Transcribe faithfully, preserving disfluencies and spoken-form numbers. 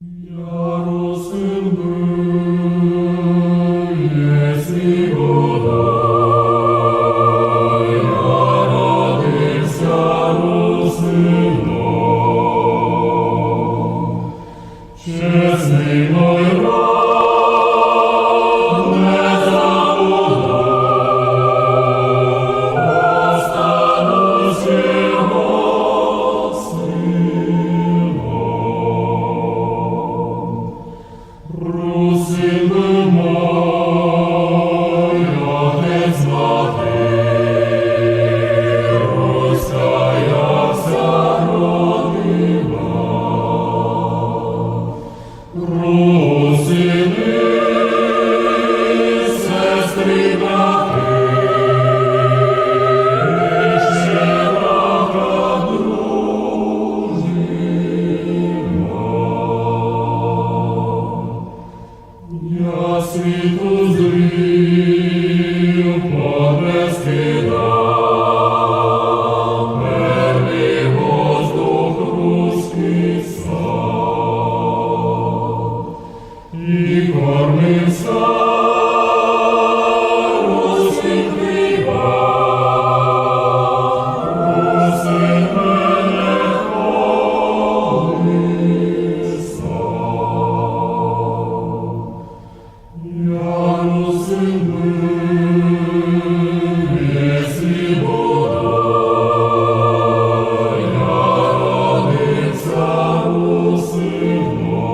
Я русин быв, єсмь буду, я родився русином. Чесный мой род не забуду, останусь його сыном. Русин быв мой отець, мати, руська я ся родила. Русины, сестры, браты, ще брата дружина. Я світ узрів під Бескидом, первый воздух, руськый сад. И кормив ся руськым хлібом, русин мене колисав. Я русин быв, єсмь буду, я родився русином.